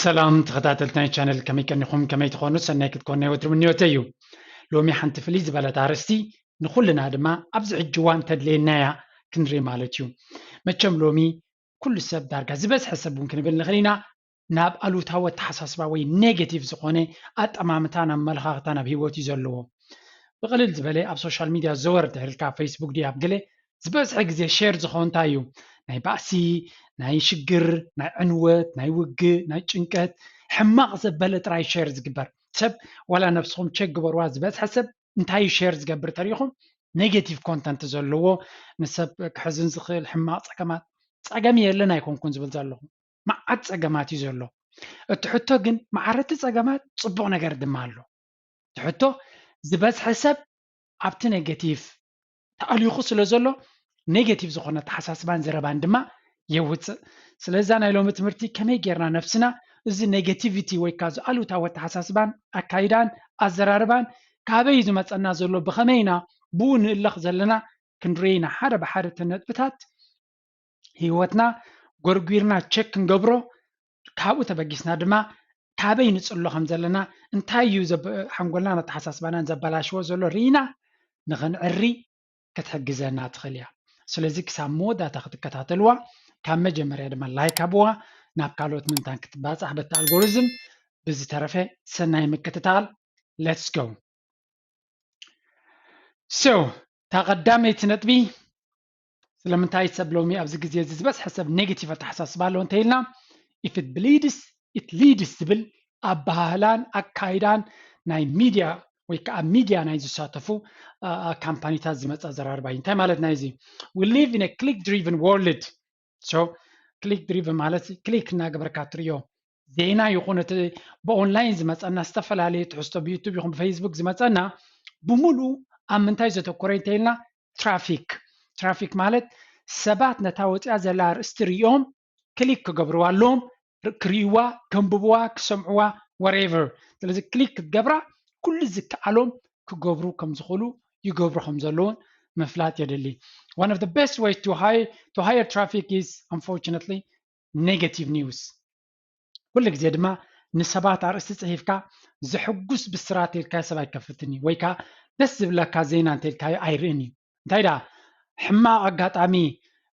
ሰላም ተኸታተልቲ ናይ ቻነል፣ ከመይ ቀኒኹም? ከመይ ትኾኑ? ሰናይ ክትኮኑ ናይ ወትሩ ምንዮተይ እዩ። ሎሚ ሓንቲ ፍልይ ዝበለት ኣርእስቲ ንኹልና ድማ ኣብዚ ሕጂ እዋን ተድልየና እያ ክንርኢ ማለት እዩ። መቸም ሎሚ ኩሉ ሰብ ዳርጋ ዝበዝሐ ሰብ እውን ክንብል ንኽእል ኢና ናብ ኣሉታዊ ኣተሓሳስባ ወይ ኔጌቲቭ ዝኾነ ኣጠማምታን ኣመለኻኽታን ኣብ ህይወት እዩ ዘለዎ። ብቕልል ዝበለ ኣብ ሶሻል ሚድያ ዘወር እንተልካ ፌስቡክ ድዩ ኣብ ገለ ዝበዝሐ ግዜ ሼር ዝኾን እንታይ እዩ? ናይ ባእሲ፣ ናይ ሽግር፣ ናይ ዕንወት፣ ናይ ውግእ፣ ናይ ጭንቀት፣ ሕማቕ ዘበለ ጥራይ ሼር ዝግበር። ሰብ ዋላ ነብስኹም ቸክ ግበርዋ፣ ዝበዝሐ ሰብ እንታይ እዩ ሼር ዝገብር ተሪኢኹም? ኔጌቲቭ ኮንተንት ዘለዎ፣ ንሰብ ክሕዝን ዝኽእል ሕማቕ ጸገማት። ጸገም የለን ኣይኮንኩን ዝብል ዘለኹ፣ መዓት ጸገማት እዩ ዘሎ። እቲ ሕቶ ግን ማዕረቲ ጸገማት ጽቡቕ ነገር ድማ ኣሎ። እቲ ሕቶ ዝበዝሐ ሰብ ኣብቲ ኔጌቲቭ ተኣሊኹ ስለ ዘሎ ኔጌቲቭ ዝኾነ ኣተሓሳስባን ዘረባን ድማ የውፅእ። ስለዛ ናይ ሎሚ ትምህርቲ ከመይ ጌርና ነብስና እዚ ኔጌቲቪቲ ወይ ከዓ እዚ ኣሉታዊ ኣተሓሳስባን ኣካይዳን ኣዘራርባን ካበይ እዩ ዝመፀና ዘሎ፣ ብኸመይ ኢና ብኡ ንእለኽ ዘለና ክንርኢ ኢና። ሓደ ብሓደ እተን ነጥብታት ህይወትና ጎርጒርና ቸክ ክንገብሮ፣ ካብኡ ተበጊስና ድማ ካበይ ንፅሎ ከም ዘለና፣ እንታይ እዩ ዘብ-፣ ሓንጎልናን ኣተሓሳስባናን ዘበላሽዎ ዘሎ ርኢና ንኽንዕሪ ክትሕግዘና ትኽእል እያ። ስለዚ ክሳብ መወዳእታ ክትከታተልዋ፣ ካብ መጀመርያ ድማ ላይክ ሃብዋ፣ ናብ ካልኦት ምእንታን ክትባፃሕ በቲ ኣልጎሪዝም። ብዝተረፈ ሰናይ ምክትታል። Let's go። So፣ እታ ቀዳመይቲ ነጥቢ፣ ስለምንታይ ሰብ ሎሚ ኣብዚ ግዜ እዚ ዝበዝሐ ሰብ ኔጌቲቭ ኣተሓሳስባ ኣለዎ እንተኢልና፣ if it bleeds, it leads ዝብል ኣበሃህላን ኣካይዳን ናይ ሚድያ ወይ ከዓ ኣብ ሚድያ ናይ ዝሳተፉ፣ አ፣ አ፣ ካምፓኒታት ዝመፀ ኣዘራርባ እዩ። እንታይ ማለት ናይ እዚ? We live in a click driven world። So፣ ክሊክ ድሪቭን ማለት ክሊክ እናገበርካ ትርእዮ ዜና ይኹን እቲ ብኦንላይን ዝመፀና ዝተፈላለየ ትሕዝቶ ብዩቱብ ይኹን ብፌስቡክ ዝመፀና ብምሉኡ ኣብ ምንታይ ዘተኮረ እንተኢልና፣ ትራፊክ። ትራፊክ ማለት ሰባት ነታ ወፂኣ ዘላ ኣርእስቲ ሪኦም ክሊክ ክገብርዋ ኣለዎም፣ ር-፣ ክርእይዋ፣ ከንብብዋ፣ ክሰምዕዋ፣ whatever። ስለዚ ክሊክ ክትገብራ ኩሉ ዝከኣሎም ክገብሩ ከም ዝኽእሉ ይገብሩ ከም ዘለውን ምፍላጥ የድሊ። One of the best ways to hire, to hire traffic is, unfortunately, negative news። ኩሉ ግዜ ድማ ንሰባት ኣርእስቲ ጽሒፍካ ዘሕጉስ ብስራት ኢልካ ሰብ ኣይከፍትን እዩ፣ ወይ ከዓ ደስ ዝብለካ ዜና እንተኢልካዮ ኣይርእን እዩ። እንታይ ደኣ ሕማቕ ኣጋጣሚ፣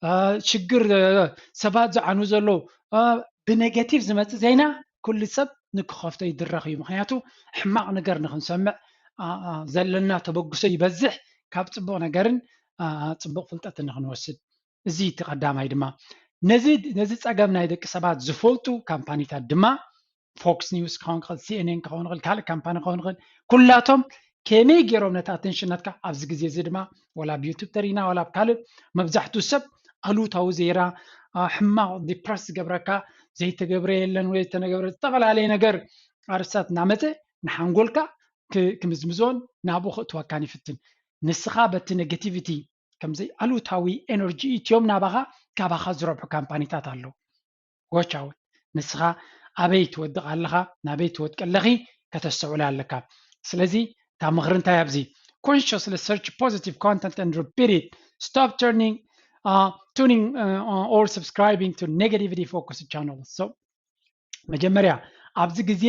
አ፣ ሽግር፣ አ፣ ሰባት ዝዓኑ ዘለዉ፣ አ፣ ብኔጌቲቭ ዝመጽእ ዜና ኩሉ ሰብ ንክኸፍቶ ይድረኽ እዩ። ምኽንያቱ ሕማቕ ነገር ንኽንሰምዕ፣ አ፣ አ፣ ዘለና ተበግሶ ይበዝሕ፣ ካብ ጽቡቕ ነገርን፣ አ፣ ጽቡቕ ፍልጠትን ንኽንወስድ። እዚ እቲ ቀዳማይ ድማ ነዚ፣ ነዚ ጸገም ናይ ደቂ ሰባት ዝፈልጡ ካምፓኒታት ድማ ፎክስ ኒውስ ክኸውን ክኽእል፣ ሲኤንኤን ክኸውን ይኽእል፣ ካልእ ካምፓኒ ክኸውን ይኽእል። ኩላቶም ከመይ ገይሮም ነቲ ኣቴንሽን ናትካ ኣብዚ ግዜ እዚ ድማ ዋላ ኣብ ዩቱብ ተሪና ዋላ ኣብ ካልእ መብዛሕትኡ ሰብ ኣሉታዊ ዜና፣ አ፣ ሕማቕ ዲፕረስ ዝገብረካ ዘይተገብረ የለን ወይ ዝተነገብረ ዝተፈላለየ ነገር ኣርስታት እናመፀ ንሓንጎልካ ክ-፣ ክምዝምዞን ናብኡ ክእትወካን ይፍትን። ንስኻ በቲ ኔጌቲቪቲ ከምዘይ ኣሉታዊ ኤነርጂ እትዮም ናባኻ ካባኻ ዝረብሑ ካምፓኒታት ኣለዉ። Watch out። ንስኻ ኣበይ ትወድቕ ኣለኻ፣ ናበይ ትወድቂ ኣለኺ ከተስተውዕል ኣለካ። ስለዚ እታ ምኽሪ እንታይ ኣብዚ? Consciously search positive content and repeat it. Stop turning, uh, tuning, uh, or subscribing to negativity focused channels. So መጀመርያ ኣብዚ ግዜ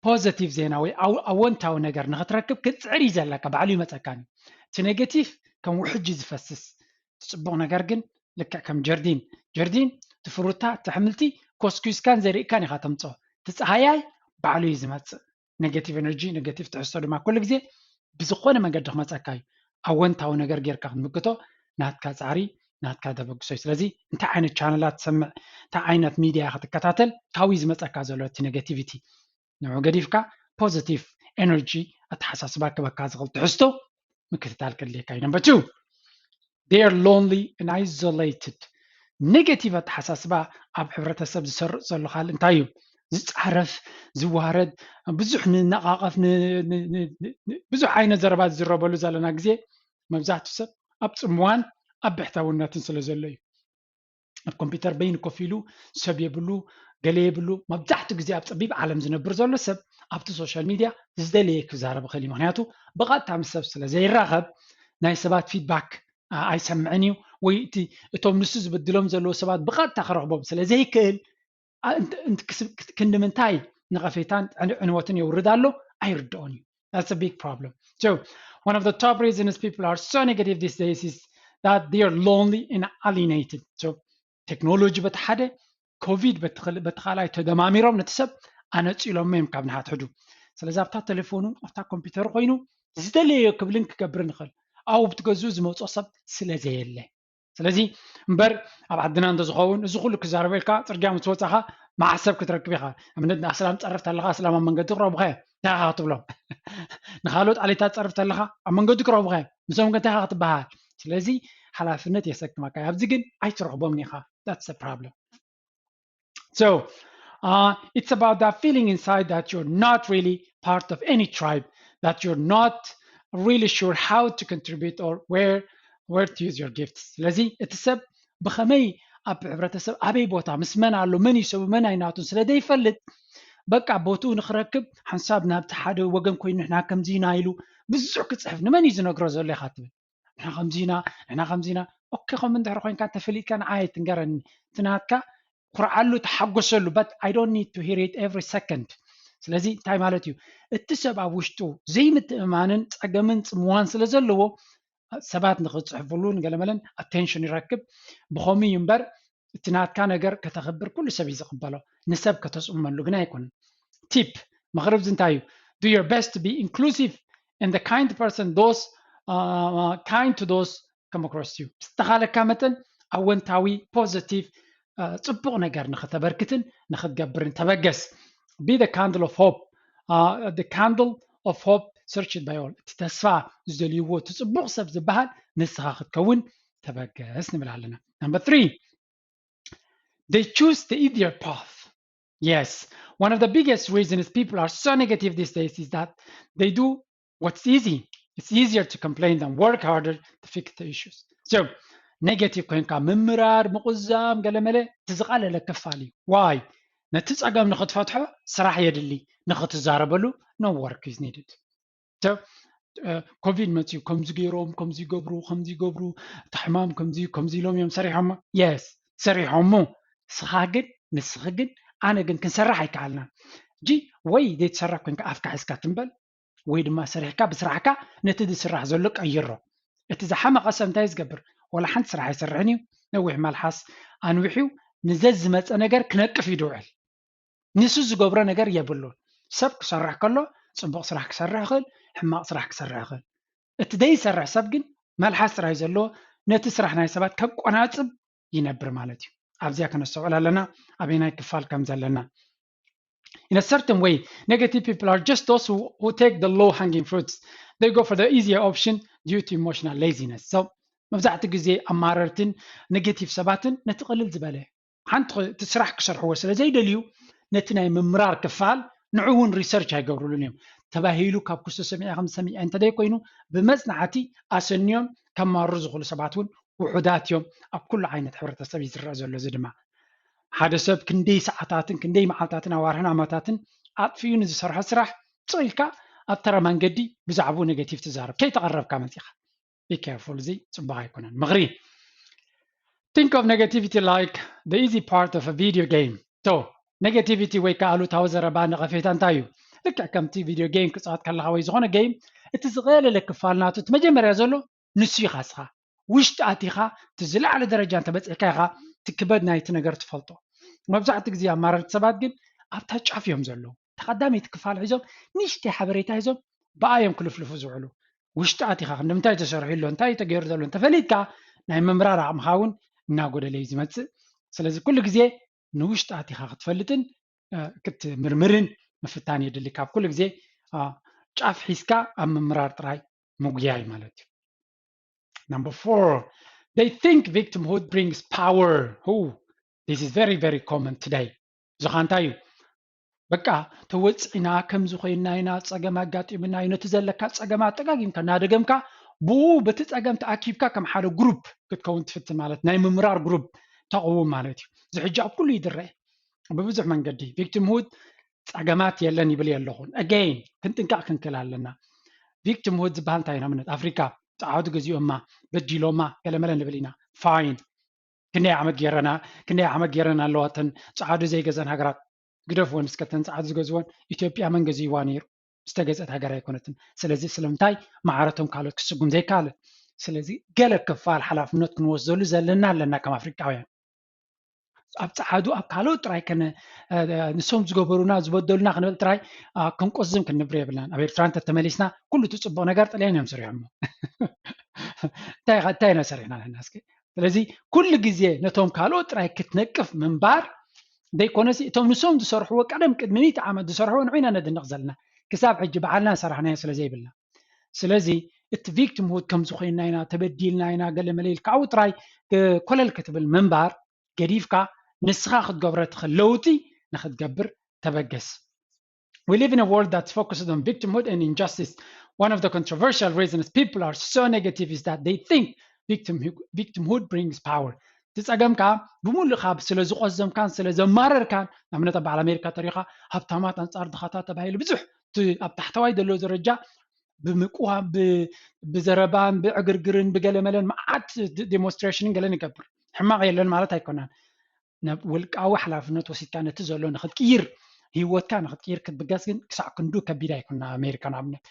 ፖዘቲቭ ዜና ወይ ኣው-፣ ኣወንታዊ ነገር ንኽትረክብ ክትፅዕር እዩ ዘለካ፣ ባዕሉ ይመፀካን እዩ። እቲ ኔጌቲቭ ከም ውሕጅ ዝፈስስ፣ እቲ ፅቡቕ ነገር ግን ልክዕ ከም ጀርዲን፣ ጀርዲን እቲ ፍሩታ፣ እቲ ኣሕምልቲ ኮስኩስካን ዘሪእካን ኢኻ ተምፅኦ። እቲ ፀሃያይ ባዕሉ እዩ ዝመፅእ። ኔጌቲቭ ኤነርጂ፣ ኔጌቲቭ ትሕዝቶ ድማ ኩሉ ግዜ ብዝኾነ መንገዲ ክመፀካ እዩ። ኣወንታዊ ነገር ጌርካ ክትምክቶ ናትካ ፃዕሪ፣ ናትካ ተበግሶ እዩ። ስለዚ እንታይ ዓይነት ቻነላት ትሰምዕ፣ እንታይ ዓይነት ሚድያ ክትከታተል፣ ካብኡ እዩ ዝመፀካ ዘሎ እቲ ኔጌቲቪቲ። ንዑ ገዲፍካ ፖዚቲቭ ኤነርጂ ኣተሓሳስባ ክበካ ዝኽእል ትሕዝቶ ምክትታል ከድልየካ እዩ። ነምበር ቱ፣ they are lonely and isolated። ኔጌቲቭ ኣተሓሳስባ ኣብ ሕብረተሰብ ዝሰርፅ ዘሎ ካልእ እንታይ እዩ? ዝፃረፍ፣ ዝዋረድ፣ ብዙሕ ንነቓቐፍ፣ ን-፣ ን-፣ ን-፣ ን-፣ ብዙሕ ዓይነት ዘረባ ዝዝረበሉ ዘለና ግዜ መብዛሕትኡ ሰብ ኣብ ፅምዋን ኣብ ብሕታውነትን ስለ ዘሎ እዩ። ኣብ ኮምፒውተር በይኑ ኮፍ ኢሉ ሰብ የብሉ፣ ገለ የብሉ። መብዛሕትኡ ግዜ ኣብ ጸቢብ ዓለም ዝነብር ዘሎ ሰብ ኣብቲ ሶሻል ሚድያ ዝደለየ ክዛረብ ይኽእል እዩ። ምኽንያቱ ብቐጥታ ምስ ሰብ ስለ ዘይራኸብ ናይ ሰባት ፊድባክ፣ አ፣ ኣይሰምዕን እዩ፣ ወይ እቲ፣ እቶም ንሱ ዝብድሎም ዘለዉ ሰባት ብቐጥታ ክረኽቦም ስለ ዘይክእል ክንዲ ምንታይ ነቐፌታን ዕንወትን የውርድ ኣሎ ኣይርድኦን እዩ። That's a big problem. So one of the top reasons people are so negative these days is that they are lonely and alienated. So ቴክኖሎጂ በቲ ሓደ፣ ኮቪድ በቲ ካልኣይ ተደማሚሮም ነቲ ሰብ ኣነፂሎሞ እዮም ካብ ንሓትሕዱ። ስለዚ ኣብታ ቴሌፎኑ ኣብታ ኮምፒውተሩ ኮይኑ ዝደለዮ ክብልን ክገብርን ይኽእል። ኣብኡ ብትገዝኡ ዝመፅኦ ሰብ ስለ ዘየለ። ስለዚ እምበር ኣብ ዓድና እንተዝኸውን እዚ ኩሉ ክዛረበልካ፣ ፅርግያ ምስ ወፃኻ መዓስ ሰብ ክትረክብ ኢኻ? እምነት ንኣስላም ትፀርፍ ተለኻ ኣስላም ኣብ መንገዲ ክረኽቡኻ እዮም። እንታይ ኢኻ ክትብሎም? ንካልኦት ዓሌታት ትፀርፍ ተለኻ ኣብ መንገዲ ክረኽቡኻ እዮም። ንሶም ግን እንታይ ኢኻ ክትበሃል? ስለዚ ሓላፍነት የሰክመካ። ኣብዚ ግን ኣይትረኽቦምን ኢኻ። That's the problem. So uh, it's about that feeling inside that you're not really part of any tribe, that you're not really sure how to contribute or where where to use your gifts. ስለዚ እቲ ሰብ ብኸመይ ኣብ ሕብረተሰብ ኣበይ ቦታ ምስ መን ኣሎ፣ መን እዩ ሰቡ መን ኣይናቱን ስለ ዘይፈልጥ፣ በቃ ቦትኡ ንክረክብ ሓንሳብ ናብቲ ሓደ ወገን ኮይኑ ንሕና ከምዚ ኢና ኢሉ ብዙሕ ክፅሕፍ፣ ንመን እዩ ዝነግሮ ዘሎ ኢኻ ትብል። ንሕና ከምዚ ኢና፣ ንሕና ከምዚ ኢና። ኦኬ፣ ከም እንድሕር ኮይንካ ተፈሊጥካ ንዓይ ኣይትንገረኒ። እቲ ናትካ ኩርዓሉ፣ ተሓጎሰሉ፣ but I don't need to hear it every second። ስለዚ እንታይ ማለት እዩ? እቲ ሰብ ኣብ ውሽጡ ዘይምትእማንን ፀገምን ፅምዋን ስለ ዘለዎ ሰባት ንክፅሕፍሉ ንገለመለን ኣቴንሽን ይረክብ። ብኸምኡ እዩ እምበር እቲ ናትካ ነገር ከተኽብር ኩሉ ሰብ እዩ ዝቕበሎ። ንሰብ ከተፅመሉ ግን ኣይኮነን። ቲፕ ምኽሪ ኣብዚ እንታይ እዩ? Do your best to be inclusive and the kind person those uh, kind to those come across you. ብዝተኻለካ መጠን ኣወንታዊ ፖዚቲቭ ፅቡቕ ነገር ንክተበርክትን ንክትገብርን ተበገስ። Be the candle of hope. Uh, the candle of hope searched by all. እቲ ተስፋ ዝደልይዎ እቲ ፅቡቕ ሰብ ዝበሃል ንስኻ ክትከውን ተበገስ ንብል ኣለና። Number three, they choose the easier path. Yes, one of the biggest reasons people are so negative these days is that they do what's easy. It's easier to complain than work harder to fix the issues. So negative ኮይንካ ምምራር፣ ምቁዛም፣ ገለመለ እቲ ዝቐለለ ክፋል እዩ። Why? ነቲ ፀገም ንክትፈትሖ ስራሕ የድሊ፣ ንክትዛረበሉ no work is needed. ኮቪድ መፅዩ፣ ከምዚ ገይሮም፣ ከምዚ ይገብሩ፣ ከምዚ ይገብሩ፣ እቲ ሕማም ከምዚ ከምዚ ኢሎም እዮም ሰሪሖሞ። የስ፣ ሰሪሖሞ። ንስኻ ግን፣ ንስኺ ግን፣ ኣነ ግን ክንሰርሕ ኣይከኣልናን። ጂ ወይ ዘይትሰርሕ ኮንካ ኣፍካ ሒዝካ ትንበል፣ ወይ ድማ ሰሪሕካ ብስራሕካ ነቲ ዝስራሕ ዘሎ ቀይሮ። እቲ ዝሓመቐ ሰብ እንታይ ዝገብር? ወላ ሓንቲ ስራሕ ኣይሰርሕን እዩ። ነዊሕ መልሓስ ኣንዊሑ ንዘዝመፀ ነገር ክነቅፍ እዩ ድውዕል። ንሱ ዝገብሮ ነገር የብሉን። ሰብ ክሰርሕ ከሎ ፅቡቕ ስራሕ ክሰርሕ ይኽእል፣ ሕማቕ ስራሕ ክሰርሕ ይኽእል። እቲ ዘይሰርሕ ሰብ ግን መልሓስ ጥራይ ዘለዎ፣ ነቲ ስራሕ ናይ ሰባት ከቆናፅብ ይነብር ማለት እዩ። ኣብዚኣ ከነስተውዕል ኣለና፣ ኣበየናይ ክፋል ከም ዘለና። In a certain way, negative people are just those who, who take the low hanging fruits. They go for the easier option due to emotional laziness. So መብዛሕትኡ ግዜ ኣማረርትን ኔጌቲቭ ሰባትን ነቲ ቅልል ዝበለ ሓንቲ እቲ ስራሕ ክሰርሕዎ ስለ ዘይደልዩ ነቲ ናይ ምምራር ክፋል ንዑ እውን ሪሰርች ኣይገብርሉን እዮም። ተባሂሉ ካብ ኩሱ ሰሚዐ ከም ሰሚዐ እንተደይ ኮይኑ ብመፅናዕቲ ኣሰንዮም ከማርሩ ዝኽእሉ ሰባት እውን ውሑዳት እዮም። ኣብ ኩሉ ዓይነት ሕብረተሰብ እዩ ዝረአ ዘሎ። እዚ ድማ ሓደ ሰብ ክንደይ ሰዓታትን ክንደይ መዓልታትን ኣዋርሕን ኣመታትን ኣጥፊኡ ንዝሰርሖ ስራሕ ፅቕ ኢልካ ኣብ ተራ መንገዲ ብዛዕባኡ ኔጌቲቭ ትዛረብ ከይተቐረብካ መፂኻ። Be careful፣ እዚ ፅቡቅ ኣይኮነን። ምኽሪ፣ think of negativity like the easy part of a video game. So negativity ወይ ከዓ ኣሉታዊ ዘረባ፣ ነቐፌታ እንታይ እዩ? ልክዕ ከምቲ ቪድዮ ጌም ክፃወት ከለካ ወይ ዝኾነ ጌም፣ እቲ ዝቐለለ ክፋል ናቱ እቲ መጀመርያ ዘሎ ንሱ ኢኻ። እስኻ ውሽጢ ኣቲኻ እቲ ዝለዓለ ደረጃ እንተበፂሕካ ኢኻ እቲ ክበድ ናይቲ ነገር ትፈልጦ። መብዛሕትኡ ግዜ ኣማረርቲ ሰባት ግን ኣብታ ጫፍ እዮም ዘለዉ። ተቐዳመይቲ ክፋል ሒዞም ንእሽተይ ሓበሬታ ሒዞም ብኣ እዮም ክልፍልፉ ዝውዕሉ። ውሽጢ ኣቲኻ ክንዲ ምንታይ ተሰሪሑ ኣሎ፣ እንታይ ተገይሩ ዘሎ እንተፈሊጥካ ናይ ምምራር ዓቕምኻ እውን እናጎደለ እዩ ዝመፅእ። ስለዚ ኩሉ ግዜ ንውሽጢ ኣቲኻ ክትፈልጥን ክትምርምርን ምፍታን የድሊ። ካብ ኩሉ ግዜ ጫፍ ሒዝካ ኣብ ምምራር ጥራይ ምጉያይ ማለት እዩ። Number four, they think victimhood brings power. This is very, very common today. ዝኻ እንታይ እዩ? በቃ ተወፅዕና፣ ከምዚ ኮይና ኢና፣ ፀገም ኣጋጢምና እዩ። ነቲ ዘለካ ፀገማት ጠጋጊምካ እናደገምካ ብኡ በቲ ፀገም ተኣኪብካ ከም ሓደ ግሩፕ ክትከውን ትፍትን ማለት ናይ ምምራር ግሩፕ ተቕውም ማለት እዩ። እዚ ሕጂ ኣብ ኩሉ ይድረአ ብብዙሕ መንገዲ። ቪክቲምሁድ ፀገማት የለን ይብል የለኹን። ኣገይን ክንጥንቀቕ ክንክእል ኣለና። ቪክቲምሁድ ዝበሃል እንታይ ኢና? ምነት ኣፍሪካ ፀዓዱ ገዚኦማ፣ በዲሎማ፣ ገለመለ ንብል ኢና። ፋይን። ክንደይ ዓመት ገይረና ክንደይ ዓመት ገይረና ኣለዋ እተን ፃዓዱ ዘይገዘን ሃገራት። ግደፍወን እስከ እተን ፃዓዱ ዝገዝወን ኢትዮጵያ መን ገዚዋ ነይሩ? ዝተገዝአት ሃገር ኣይኮነትን። ስለዚ ስለምንታይ ማዕረቶም ካልኦት ክስጉም ዘይካለ? ስለዚ ገለ ክፋል ሓላፍነት ክንወስደሉ ዘለና ኣለና ከም ኣፍሪቃውያን። ኣብ ፃዓዱ ኣብ ካልኦት ጥራይ ከነ ንሶም ዝገበሩና ዝበደሉና ክንብል ጥራይ ክንቆዝም ክንብር የብልናን። ኣብ ኤርትራ እንተተመሊስና ኩሉ እቲ ፅቡቅ ነገር ጥልያን እዮም ሰሪሖሞ። እንታይ ኢና ሰሪሕና ኣለና እስኪ? ስለዚ ኩሉ ግዜ ነቶም ካልኦት ጥራይ ክትነቅፍ ምንባር ዘይኮነሲ እቶም ንሶም ዝሰርሕዎ ቀደም ቅድሚ ሚእቲ ዓመት ዝሰርሕዎ ንዑ ኢና ነድንቕ ዘለና። ክሳብ ሕጂ ባዕልና ሰራሕናዮ ስለ ዘይብልና። ስለዚ እቲ ቪክቲምሁድ ከምዚ ኮይንና ኢና ተበዲልና ኢና ገለ መለ ኢልካ ኣብኡ ጥራይ ኮለል ክትብል ምንባር ገዲፍካ ንስኻ ክትገብሮ ትኽእል ለውጢ ንክትገብር ተበገስ። We live in a world that's focused on victimhood and injustice. One of the controversial reasons people are so negative is that they think victimhood brings power. እቲ ፀገም ከዓ ብምሉእ ካብ ስለ ዝቆዘምካን ስለ ዘማረርካን ንኣብነት ኣብ በዓል ኣሜሪካ ተሪኻ ሃብታማት ኣንፃር ድኻታት ተባሂሉ ብዙሕ ኣብ ታሕተዋይ ዘሎ ደረጃ ብምቅዋም ብዘረባን ብዕግርግርን ብገለመለን መዓት ዴሞንስትሬሽንን ገለን ይገብር። ሕማቅ የለን ማለት ኣይኮነን። ውልቃዊ ሓላፍነት ወሲድካ ነቲ ዘሎ ንክትቅይር ህይወትካ ንክትቅይር ክትብገስ ግን ክሳዕ ክንዱ ከቢድ ኣይኮን። ኣብ ኣሜሪካ ንኣብነት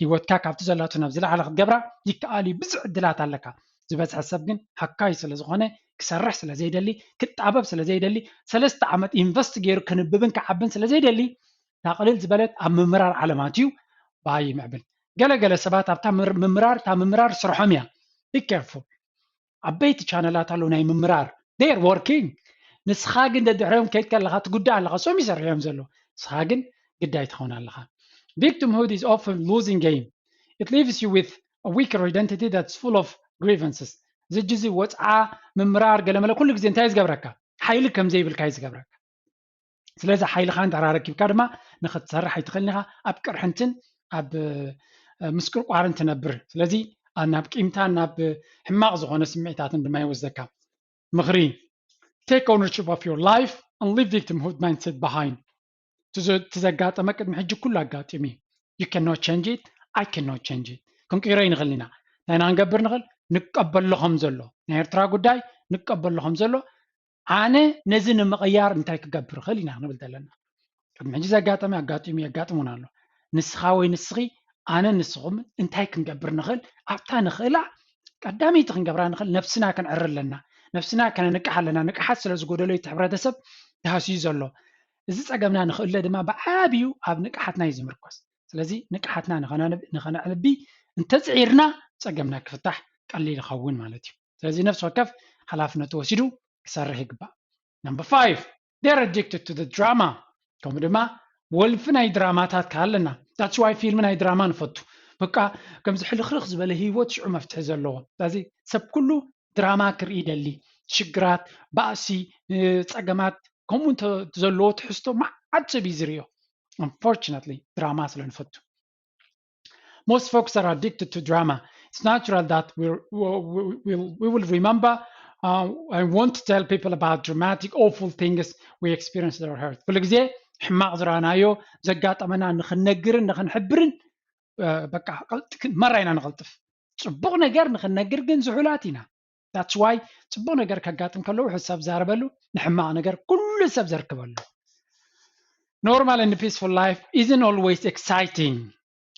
ህይወትካ ካብቲ ዘላቶ ናብ ዝለዓለ ክትገብራ ይከኣል እዩ። ብዙሕ ዕድላት ኣለካ። ዝበዝሐ ሰብ ግን ሃካይ ስለዝኮነ ክሰርሕ ስለዘይደሊ ክጣበብ ስለዘይደሊ ሰለስተ ዓመት ኢንቨስት ገይሩ ክንብብን ክዓብን ስለዘይደሊ ታቅልል ዝበለት ኣብ ምምራር ዓለማት እዩ ባይ ይምዕብል። ገለገለ ሰባት ኣብታ ምምራር እታ ምምራር ስርሖም እያ። Be careful። ዓበይቲ ቻነላት ኣለዉ ናይ ምምራር they are working። ንስኻ ግን ደድሕሪኦም ከይድ ከለኻ ትጉዳእ ኣለኻ። ሶም ይሰርሑ እዮም ዘለዉ። ንስኻ ግን ግዳይ ትኸውን ኣለኻ። Victimhood is often losing game. It leaves you with a weaker identity that's full of grievances. ዝጅዚ ወፅዓ ምምራር ገለመለ ኩሉ ግዜ እንታይ ዝገብረካ ሓይሊ ከም ዘይብልካ እዩ ዝገብረካ። ስለዚ ሓይልኻ እንድሕር ኣረኪብካ ድማ ንክትሰርሕ ኣይትኽእልን ኢኻ። ኣብ ቅርሕንትን ኣብ ምስቅርቋርን ትነብር። ስለዚ ናብ ቂምታን ናብ ሕማቕ ዝኾነ ስምዒታትን ድማ ይወስደካ። ምኽሪ take ownership of your life and leave victimhood mindset behind። እቲ ዘጋጠመ ቅድሚ ሕጂ ኩሉ ኣጋጢሙ እዩ። You cannot change it. I cannot change it. ክንቅይሮ ይንኽእል ኢና። እንታይ ኢና ክንገብር ንኽእል? ንቀበሎ ከም ዘሎ ናይ ኤርትራ ጉዳይ ንቀበሎ ከም ዘሎ ኣነ ነዚ ንምቕያር እንታይ ክገብር እኽእል ኢና ክንብል ዘለና። ቅድሚ ሕጂ ዘጋጠመ ኣጋጢሙ የጋጥሙን ኣሎ። ንስኻ ወይ ንስኺ ኣነ ንስኹም እንታይ ክንገብር ንኽእል ኣብታ ንኽእላ ቀዳመይቲ ክንገብራ ንኽእል ነብስና ክንዕሪ ኣለና። ነብስና ከነንቅሕ ኣለና። ንቅሓት ስለ ዝጎደሎ እቲ ሕብረተሰብ ተሃስዩ ዘሎ። እዚ ፀገምና ንኽእለ ድማ ብዓብዩ ኣብ ንቅሓትና እዩ ዝምርኮስ። ስለዚ ንቅሓትና ንኸነዕልቢ እንተፅዒርና ፀገምና ክፍታሕ ቀሊል ይኸውን ማለት እዩ። ስለዚ ነፍሲ ወከፍ ሓላፍነቱ ወሲዱ ክሰርሕ ይግባእ። Number five, they're addicted to the drama። ከምኡ ድማ ወልፊ ናይ ድራማታት ከ ኣለና። That's why ፊልም ናይ ድራማ ንፈቱ። በቃ ከምዚ ሕልኽልኽ ዝበለ ህይወት ሽዑ መፍትሒ ዘለዎ። ስለዚ ሰብ ኩሉ ድራማ ክርኢ ይደሊ። ሽግራት፣ ባእሲ፣ ፀገማት ከምኡ ዘለዎ ትሕዝቶ መዓት ሰብ እዩ ዝርእዮ። Unfortunately ድራማ ስለ ንፈቱ። Most folks are addicted to drama. It's natural that we'll, we'll, we will remember uh, and want to tell people about dramatic, awful things we experienced or heard. ኩሉ ግዜ ሕማቕ ዝረኣናዮ ዘጋጠመና ንክንነግርን ንክንሕብርን በቃ መራ ኢና ንቐልጥፍ። ፅቡቕ ነገር ንክንነግር ግን ዝሑላት ኢና። That's why ፅቡቕ ነገር ከጋጥም ከለዉ ሕሳብ ዛረበሉ ንሕማቕ ነገር ኩሉ ሰብ ዘርክበሉ። Normal and peaceful life isn't always exciting.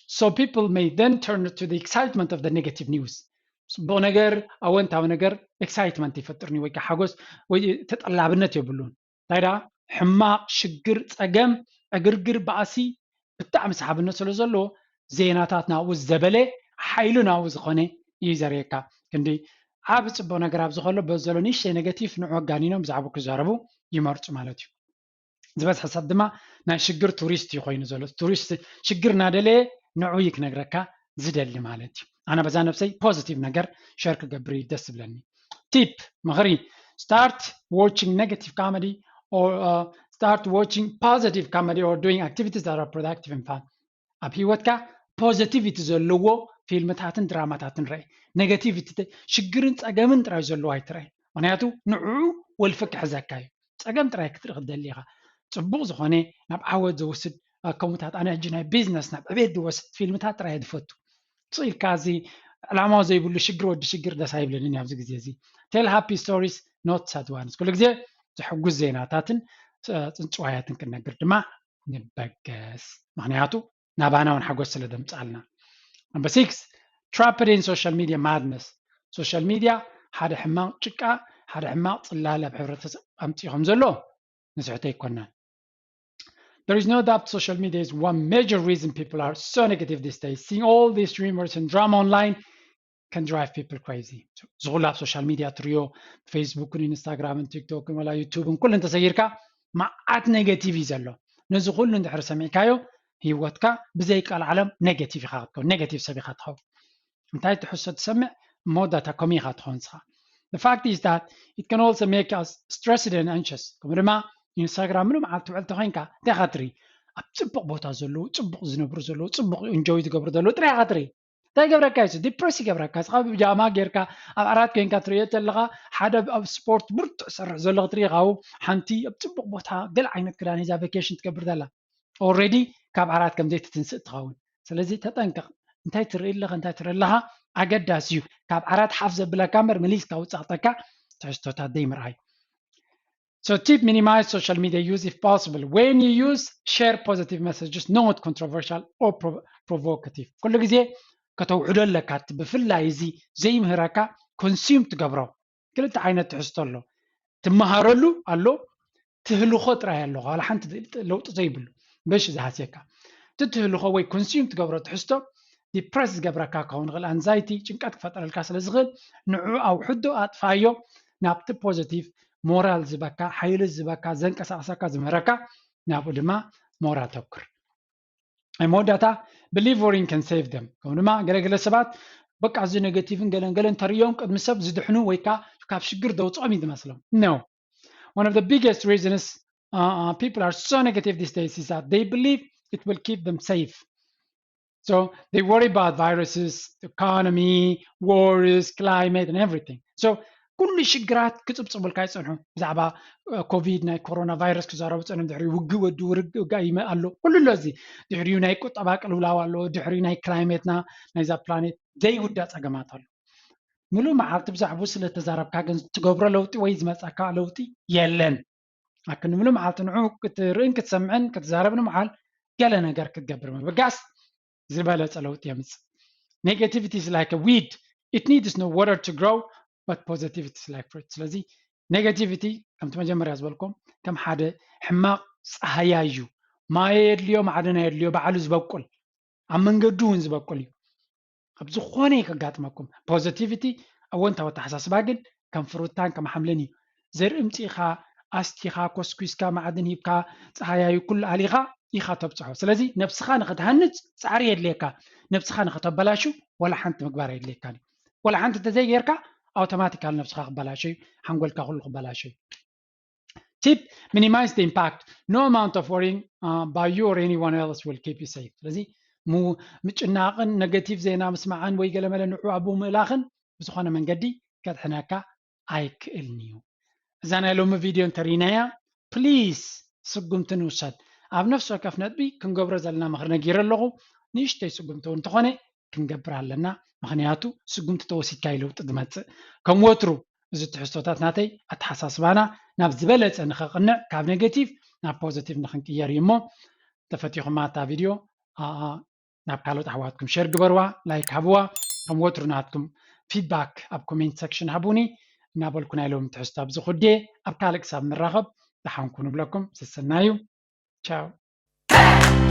So people may then turn to the excitement of the negative news. ፅቡቕ ነገር ኣወንታዊ ነገር ኤክሳይትመንት ይፈጥርኒ ወይ ከዓ ሓጎስ ወይ ተጠላብነት የብሉን። እንታይ ደኣ ሕማቕ ሽግር ፀገም ዕግርግር ባእሲ ብጣዕሚ ሰሓብነት ስለ ዘለዎ ዜናታት ናብኡ ዘበለ ሓይሉ ናብኡ ዝኾነ እዩ ዘርእየካ። ክንዲ ዓብ ፅቡቕ ነገር ኣብዚ ከሎ በዚ ዘሎ ንእሽተይ ኔጋቲቭ ንዑ ኣጋኒኖም ብዛዕባ ክዛረቡ ይመርፁ ማለት እዩ። ዝበዝሐ ሰብ ድማ ናይ ሽግር ቱሪስት እዩ ኮይኑ ዘሎ። ቱሪስት ሽግር እናደለየ ንዑ እዩ ክነግረካ ዝደሊ ማለት እዩ። ኣነ በዛ ነብሰይ ፖዚቲቭ ነገር ሸር ክገብር እዩ ደስ ዝብለኒ። ቲፕ ምኽሪ start watching negative comedy or start watching positive comedy or doing activities that are productive and fun። ኣብ ህይወትካ ፖዚቲቪቲ ዘለዎ ፊልምታትን ድራማታትን ርአ። ኔጋቲቪቲ ሽግርን ፀገምን ጥራይ ዘለዎ ኣይትርአ። ምክንያቱ ንዕኡ ወልፊ ክሕዘካ እዩ። ፀገም ጥራይ ክትርኢ ክትደሊ ኢኻ። ፅቡቕ ዝኾነ ናብ ዓወት ዘውስድ ከምኡታት ኣነ ሕጂ ናይ ቢዝነስ ናብ ዕቤት ዝወስድ ፊልምታት ጥራይ ዝፈቱ። ስቕ ኢልካ እዚ ዕላማ ዘይብሉ ሽግር ወዲ ሽግር ደስ ኣይብለንን ኣብዚ ግዜ እዚ። Tell happy stories not sad ones። ኩሉ ግዜ ዘሕጉስ ዜናታትን ጽንጽዋያትን ክንነግር ድማ ንበገስ፣ ምክንያቱ ናባና እውን ሓጎስ ስለ ደምጻልና። Number six, trapped in social media madness። ሶሻል ሚድያ ሓደ ሕማቕ ጭቃ፣ ሓደ ሕማቕ ጽላለ ኣብ ሕብረተሰብ ኣምጺኡ ከም ዘሎ ንስሕቶ ኣይኮናን። There is no doubt social media is one major reason people are so negative these days. Seeing all these rumors and drama online can drive people crazy። ዝኹሉ ኣብ ሶሻል ሚድያ ትሪዮ፣ ፌስቡክን ኢንስታግራምን ቲክቶክን ወላ ዩቱብን ኩሉ እንተሰጊርካ መዓት ኔጌቲቭ እዩ ዘሎ። ነዚ ኩሉ እንድሕር ሰሚዕካዮ ህይወትካ ብዘይ ቃል ዓለም ኔጌቲቭ ኢኻ ክትከውን፣ ኔጌቲቭ ሰብ ኢኻ ትኸውን። እንታይ ትሕሶ ትሰምዕ፣ መወዳእታ ከምኡ ኢኻ ትኸውን ንስኻ። The fact is that it can also make us stressed and anxious። ከምኡ ድማ ኢንስታግራም ምሉእ መዓልቲ ትውዕል ተኾይንካ እንታይ ኢኻ ትርኢ? ኣብ ጽቡቕ ቦታ ዘለዉ፣ ጽቡቕ ዝነብሩ ዘለዉ፣ ጽቡቕ ኢንጆይ ዝገብሩ ዘለዉ ጥራይ ኢኻ ትርኢ። እንታይ ይገብረካ እዩ? ዲፕረስ ይገብረካ። ንስኻ ብጃማ ጌርካ ኣብ ዓራት ኮይንካ ትርእዮ ተለኻ፣ ሓደ ኣብ ስፖርት ብርቱዕ ሰርሕ ዘሎ ክትርኢ ኢኻ። ሓንቲ ኣብ ጽቡቕ ቦታ ገለ ዓይነት ክዳን ሒዛ ቬኬሽን ትገብር ዘላ ኦልሬዲ ካብ ዓራት ከም ዘይትትንስእ ትኸውን። ስለዚ ተጠንቀቕ። እንታይ ትርኢ ኣለኻ፣ እንታይ ትርኢ ኣለኻ ኣገዳሲ እዩ። ካብ ዓራት ሓፍ ዘብለካ እምበር መሊስካ ውጻእተካ ትሕዝቶታት ዘይምርኣይ። So tip, minimize social media use if possible. When you use, share positive messages, not controversial or provocative። ኩሉ ግዜ ከተውዕዶ ኣለካ። እቲ ብፍላይ እዚ ዘይምህረካ ኮንሱም ትገብሮ ክልተ ዓይነት ትሕዝቶ ኣሎ። ትመሃረሉ ኣሎ፣ ትህልኾ ጥራይ ኣለኹ፣ ዋላ ሓንቲ ለውጢ ዘይብሉ በሽ ዝሃስየካ። እቲ ትህልኾ ወይ ኮንሱም ትገብሮ ትሕዝቶ ዲፕረስ ዝገብረካ ክኸውን ይኽእል፣ ኣንዛይቲ ጭንቀት ክፈጥረልካ ስለ ዝኽእል ንዑ ኣውሕዶ ኣጥፋዮ፣ ናብቲ ፖዚቲቭ ሞራል ዝበካ፣ ሓይሊ ዝበካ፣ ዘንቀሳቕሰካ፣ ዝምህረካ ናብኡ ድማ ሞር ኣተኩር። ናይ መወዳእታ believe worrying can save them። ከምኡ ድማ ገለገለ ሰባት በቃ እዚ ኔጌቲቭን ገለን ገለን ተርእዮም ቅድሚ ሰብ ዝድሕኑ ወይ ከዓ ካብ ሽግር ዘውፅኦም እዩ ዝመስሎም። No. One of the biggest reasons uh, uh, people are so negative these days is that they believe it will keep them safe. So they worry about viruses, the economy, wars, climate, and everything. So ኩሉ ሽግራት ክጽብጽቡልካ ይጸንሑ። ብዛዕባ ኮቪድ ናይ ኮሮና ቫይረስ ክዛረቡ ጸንሑ፣ ድሕሪ ውግእ ወዲ ውርግ ኣሎ፣ ኩሉ ኣሎ። እዚ ድሕሪኡ ናይ ቁጠባ ቅልውላው ኣሎ፣ ድሕሪኡ ናይ ክላይሜትና ናይዛ ፕላኔት ዘይውዳእ ጸገማት ኣሎ። ምሉእ መዓልቲ ብዛዕባኡ ስለ ተዛረብካ ግን ትገብሮ ለውጢ ወይ ዝመጻካ ለውጢ የለን። ኣክን ምሉእ መዓልቲ ንዑ ክትርእን ክትሰምዕን ክትዛረብን መዓል ገለ ነገር ክትገብር ምብጋስ ዝበለጸ ለውጢ የምጽእ። Negativity is like a weed, it needs no water to grow, but positivity is like fruit። ስለዚ ኔጋቲቪቲ ከምቲ መጀመርያ ዝበልኩም ከም ሓደ ሕማቕ ጻህያ እዩ። ማይ የድልዮ፣ ማዕድን የድልዮ፣ ባዕሉ ዝበቁል ኣብ መንገዱ እውን ዝበቁል እዩ። ኣብ ዝኾነ እዩ ከጋጥመኩም። ፖዚቲቪቲ፣ ኣወንታዊ ኣተሓሳስባ ግን ከም ፍሩታን ከም ሓምልን እዩ። ዘርኢ ምፅኢኻ ኣስቲኻ ኮስኩስካ ማዕድን ሂብካ ፀሃያዩ ኩሉ ኣሊኻ ኢኻ ተብፅሖ። ስለዚ ነብስኻ ንኽትሃንፅ ፃዕሪ የድልየካ። ነብስኻ ንኽተበላሹ ወላ ሓንቲ ምግባር የድልየካን እዩ። ወላ ሓንቲ እንተዘይጌርካ ኣውቶማቲካል ነብስኻ ክበላሾ እዩ፣ ሓንጎልካ ኩሉ ክበላሾ እዩ። Tip, minimize the impact. No amount of worrying uh, by you or anyone else will keep you safe. ስለዚ ምጭናቕን ኔጋቲቭ ዜና ምስማዕን ወይ ገለመለ ንዑ ኣብኡ ምእላኽን ብዝኾነ መንገዲ ከድሕነካ ኣይክእልን እዩ። እዛ ናይ ሎሚ ቪድዮ እንተሪናያ ፕሊስ ስጉምቲ ንውሰድ። ኣብ ነፍሲ ወከፍ ነጥቢ ክንገብሮ ዘለና ምኽሪ ነጊረ ኣለኹ። ንእሽተይ ስጉምቲ እውን እንተኾነ ክንገብር ኣለና። ምኽንያቱ ስጉምቲ ተወሲድካ እዩ ለውጢ ዝመፅእ። ከም ወትሩ እዚ ትሕዝቶታት ናተይ ኣተሓሳስባና ናብ ዝበለፀ ንኸቕንዕ ካብ ኔጌቲቭ ናብ ፖዚቲቭ ንኽንቅየር እዩ እሞ ተፈቲኹማ እታ ቪድዮ ናብ ካልኦት ኣሕዋትኩም ሸር ግበርዋ፣ ላይክ ሃብዋ። ከም ወትሩ ናትኩም ፊድባክ ኣብ ኮሜንት ሰክሽን ሃቡኒ እናበልኩ ናይ ሎሚ ትሕዝቶ ኣብዚ ኩዴ። ኣብ ካልእ ክሳብ ንራኸብ ደሓን ኩኑ ብለኩም። ስሰናዩ። ቻው።